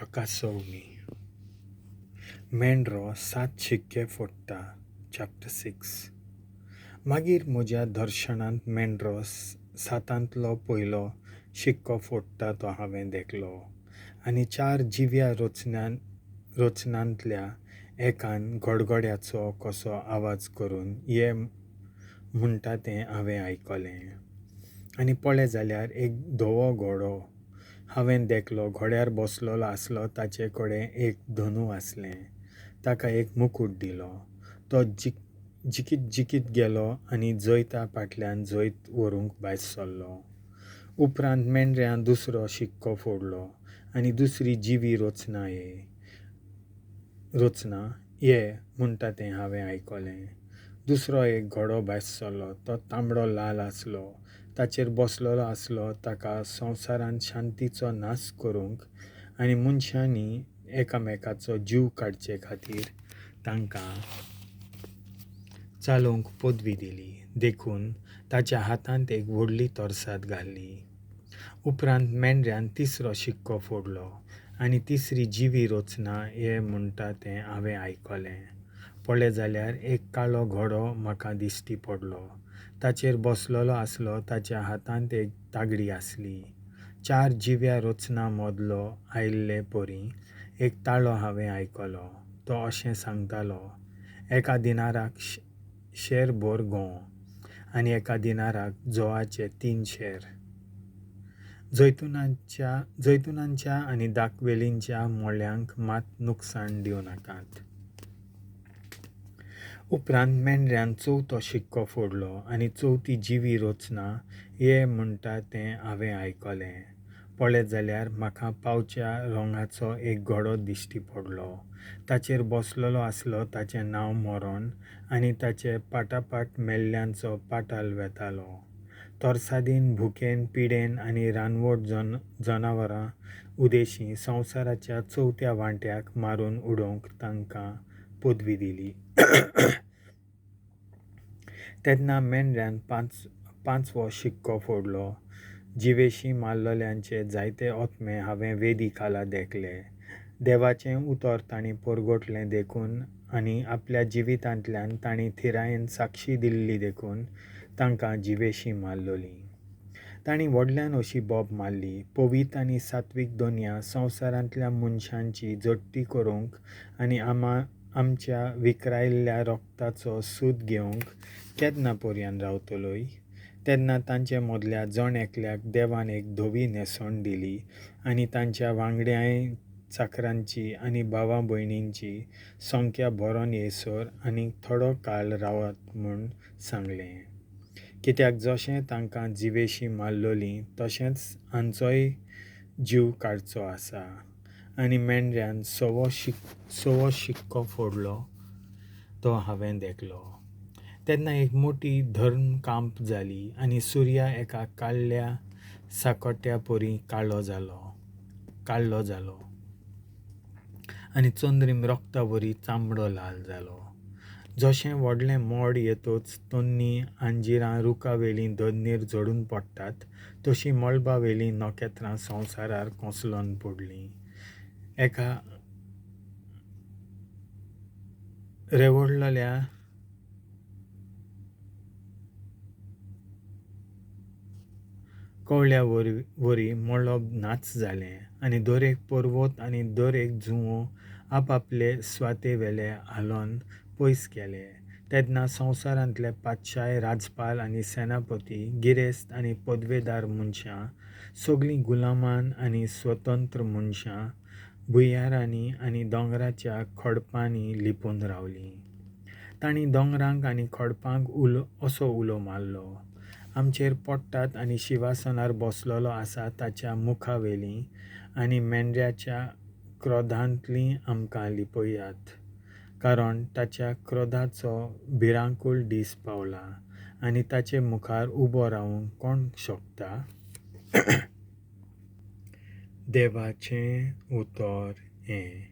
प्रकाशोवणी. मेंढरो सात शिक्के फोडटा. चॅप्टर 6. मागीर म्हज्या दर्शनांत मेंढरो सातांतलो पयलो शिक्को फोडटा तो हांवें देखलो आनी चार जिव्या रचनांतल्या एकान गडगड्याचो कसो आवाज करून ये म्हणटा तें हांवें आयकलें. आनी पळय जाल्यार एक धवो घोडो हांवें देखलो. घोड्यार बसलेलो आसलो ताचे कडेन एक धनू आसलें. ताका एक मुकूट दिलो. तो जिकीत जिकीत गेलो आनी जैता फाटल्यान जैत व्हरूंक भायर सरलो. उपरांत मेंढऱ्यान दुसरो शिक्को फोडलो आनी दुसरी जिवी रचना ये म्हणटा तें हांवें आयकलें. दुसरो एक घोडो भायर सरलो. तो तांबडो लाल आसलो. ताचेर बसलेलो आसलो ताका संवसारांत शांतीचो नाश करूंक आनी मनशांनी एकामेकाचो जीव काडचे खातीर तांकां चलोवंक पदवी दिली. देखून ताच्या हातांत एक व्हडली तरसाद घाली. उपरांत मेंढऱ्यान तिसरो शिक्को फोडलो आनी तिसरी जिवी रचना ये म्हणटा तें हांवें आयकलें. पळय जाल्यार एक काळो घोडो म्हाका दिश्टी पडलो. ताचेर बसलेलो आसलो ताच्या हातांत एक तागडी आसली. चार जिव्या रचना मदलो आयिल्ले परी एक ताळो हांवें आयकलो. तो अशें सांगतालो, एका दिनाराक शेरभर गंव आनी एका दिनाराक जोवाचे 3 शेर. जैतुनांच्या आनी दाखवेलींच्या मोळ्यांक मात नुकसाण दिवं नाकात. उपरांत मेंढऱ्यान चवथो शिक्को फोडलो आनी चवथी जिवी रचना ये म्हणटा तें हांवें आयकलें. पळयत जाल्यार म्हाका पावच्या रंगाचो एक घोडो दिश्टी पडलो. ताचेर बसलेलो आसलो ताचें नांव मरण आनी ताचे पाटापाट मेल्ल्यांचो पाटाल वेतालो. तरसादीन, भुकेन, पिडेन आनी रानवट जनावरां उदेशीं संवसाराच्या चवथ्या वांट्याक मारून उडोवंक तांकां पदवी दिली. तेन्ना मेंढऱ्यान पांचवो शिक्को फोडलो. जिवेशी मारलेल्यांचे जायते आत्मे हांवें वेदी खाला देखले. देवाचें उतर तांणी परगटलें देखून आनी आपल्या जिवितांतल्यान तांणी थिरायेन साक्षी दिल्ली देखून तांकां जिवेशी मारलोली. तांणी व्हडल्यान अशी बोब मारली, पवीत आनी सात्वीक दोनया संवसारांतल्या मनशांची जडटी करूंक आनी आमच्या विकरायल्ल्या रोगताचो सूद घेवंक केन्ना पर्यान रावतलोय. तेन्ना तांचे मदल्या जण एकल्याक देवान एक धवी न्हेसण दिली आनी तांच्या वांगड्याय चाकरांची आनी भावा भयणींची संख्या भरोन येयसर आनी थोडो काळ रावात म्हूण सांगलें. कित्याक जशें तांकां जिवेशी मारलोली तशेंच हांचोय जीव काडचो आसा. आनी मेंढऱ्यान सवो शिक्को फोडलो तो हांवें देखलो. तेन्ना एक मोटी धर्मकांप जाली आनी सुर्या एका काळ्या साकोट्या परी काळो जालो आनी चंद्रीम रोगता वरी चामडो लाल जालो. जशें व्हडलें मोड येतच तन्नी अंजिरां रुखावेलीं धन्नीर झडून पडटात तशीं मळबावेलीं नखेत्रां संवसारार कोसळून पडलीं. एका रेवडलेल्या कवळ्या वरी मळब नाच जालें आनी दर एक पर्वत आनी दर एक जुंवो आपापले स्वातेवेले हालोवन पयस केले. तेन्ना संवसारांतले पातशाय, राजपाल आनी सेनापती, गिरेस्त आनी पदवेदार मनशां, सगळीं गुलामान आनी स्वतंत्र मनशां भुंयारांनी आनी दोंगराच्या खडपांनी लिपून रावलीं. तांणी दोंगरांक आनी खडपांक असो उलो मारलो, आमचेर पडटात आनी शिवासनार बसलेलो आसा ताच्या मुखावेलीं आनी मेंढऱ्याच्या क्रोधांतलीं आमकां लिपयात, कारण ताच्या क्रोधाचो भिरांकूळ दीस पावला आनी ताचे मुखार उबो रावंक कोण शकता. देवाचें उतर हें.